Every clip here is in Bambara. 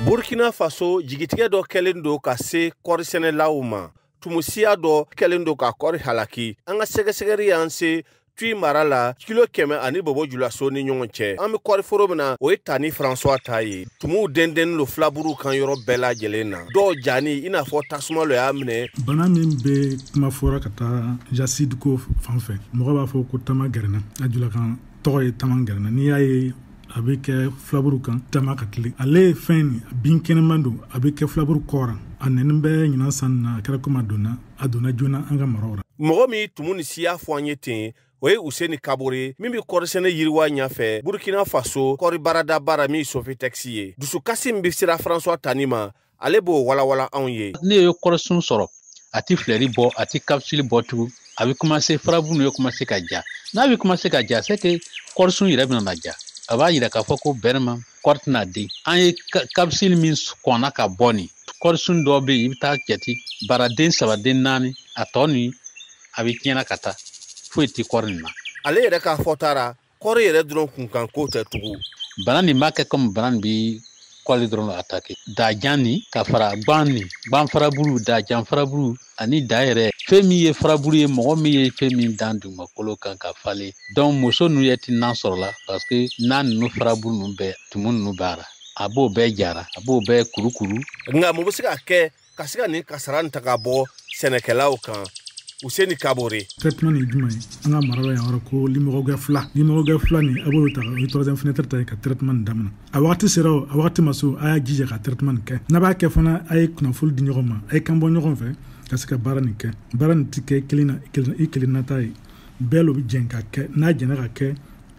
Burkina Faso jigitigɛ dɔ kɛlen don ka se kɔɔrisɛnɛlaw ma. Tumusiya dɔ kɛlen don ka kɔɔri halaki. An ka sɛgɛsɛgɛli y'an se Tui mara la kilo 100 ani Bobo Julaso ni ɲɔgɔn cɛ. An bɛ kɔɔriforo min na, o ye Tani François ta ye. Tumuw dendennin don filaburu kan yɔrɔ bɛɛ lajɛlen na. Dɔw jani i n'a fɔ tasuma lo y'a minɛ. Bana min bɛ kuma fɔra ka taa jaside ko fan fɛ, mɔgɔ b'a fɔ ko tama gɛrɛnna. A julakan tɔgɔ ye tama gɛrɛnna. N'i y'a ye a bɛ kɛ filaburu kan tama ka tile. Ale ye fɛn nin bin kɛnɛman don, a bɛ kɛ filaburu kɔra. A nɛni bɛ ɲinan san na, a kɛra komi a donna joona an ka maraw la. Mɔgɔ min tumu ni siya fɔ an ye ten, o ye Useni Kabore min bɛ kɔɔrisɛnɛ yiriwa ɲɛfɛ Burkina Faso kɔɔri baarada baara min Sofitex ye. Dusukasi min bɛ sira François Tani ma, ale b'o walawala anw ye. Ne ye kɔɔrisun sɔrɔ, a ti filɛri bɔ, a ti kapsuli bɔ tugun, a bɛ commencer furabulu ninnu bɛ commencer ka ja. N'a bɛ commencer ka ja, c'est que kɔɔrisun yɛrɛ bɛna na ja. A b'a yira k'a fɔ ko bɛrɛma kɔɔri tɛna den. An ye kapsuli min kɔnna ka bɔ nin, kɔɔrisun dɔw bɛ yen, i bɛ taa jate baraden 3 den 4, a tɔ nin a bɛ tiɲɛna ka taa. Foyi tɛ kɔɔri nin na. Ale yɛrɛ k'a fɔ taara kɔɔri yɛrɛ dɔrɔn kunkan ko tɛ tugun. Bana nin b'a kɛ komi bana nin bɛ kɔɔri dɔrɔn attaquer. Dajan nin ka fara gan nin, gan faraburu, dajan faraburu ani da yɛrɛ. Fɛn min ye faraburu ye, mɔgɔ min ye fɛn min dan dugumakolo kan ka falen. Donc muso ninnu yɛrɛ tɛ nan sɔrɔ la parce que nan ninnu faraburu ninnu bɛɛ tumu ninnu b'a la. A b'o bɛɛ jara, a b'o bɛɛ kurukuru. Nka mun bɛ se ka kɛ ka se ka nin kasara nin ta ka bɔ sɛnɛkɛlaw kan? Useni Kabore. Traitement nin ye jumɛn ye? An ka mara la yan yɔrɔ ko limɔgɔgɛ fila. Limɔgɔgɛ fila nin, a b'o ta, o ye troisième fenêtre ta ye ka traitement nin daminɛ. A wagati sera o, a wagati ma se o, a y'a jija ka traitement nin kɛ. N'a b'a kɛ fana, a ye kunnafoni di ɲɔgɔn ma, a ye kan bɔ ɲɔgɔn fɛ ka se ka baara nin kɛ. Baara nin ti kɛ kelen na, kelen, i kelen na ta ye. Bɛɛ lo bɛ jɛn ka kɛ. N'a jɛnna ka kɛ,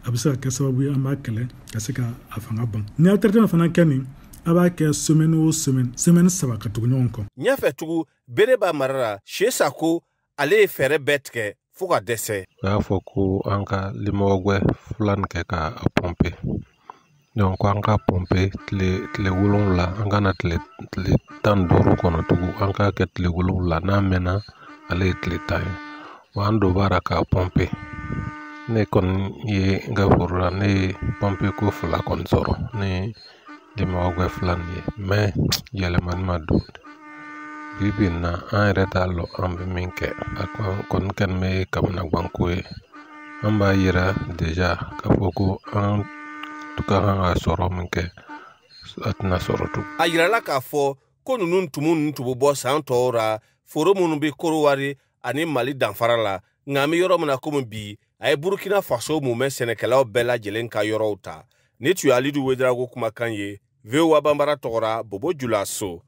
a bɛ se ka kɛ sababu ye an b'a kɛlɛ ka se ka a fanga ban. N'i y'a traitement fana kɛ nin, a b'a kɛ semaine o semaine, semaine 3 ka tugu ɲɔgɔn kɔ. Ɲɛfɛ tugun, Bereba mara la, Se Sako ale ye fɛɛrɛ bɛɛ tigɛ fo ka dɛsɛ. U y'a fɔ ko an ka limɔgɔgwɛ fila nin kɛ ka a pɔnpe. Donc an ka pɔnpe tile 7, an kana tile 15 kɔnɔ tugun, an k'a kɛ tile 7, n'a mɛnna ale ye tile 10 ye. Wa an don b'a la k'a pɔnpe. Ne kɔni ye n ka foro la, ne ye pɔnpe ko 2 kɔni sɔrɔ ni limɔgɔgwɛ fila nin ye, mais yɛlɛmani ma don. Bi bi in na an yɛrɛ t'a lɔn an bɛ min kɛ, a kɔni kɛlen bɛ kamanaganko ye. An b'a yira deja k'a fɔ ko an ka kan ka sɔrɔ min kɛ, a tɛna sɔrɔ tugun. A yirala k'a fɔ ko ninnu tumu ninnu tun bɛ bɔ san tɔw la, foro minnu bɛ Korowari ani Mali danfara la, nka an bɛ yɔrɔ min na komi bi, a ye Burkina Faso mumɛ sɛnɛkɛlaw bɛɛ lajɛlen ka yɔrɔw ta. Ni tun ye Alidu Wedarago kumakan ye, VOA Banbara tɔgɔra Bobo Julaso.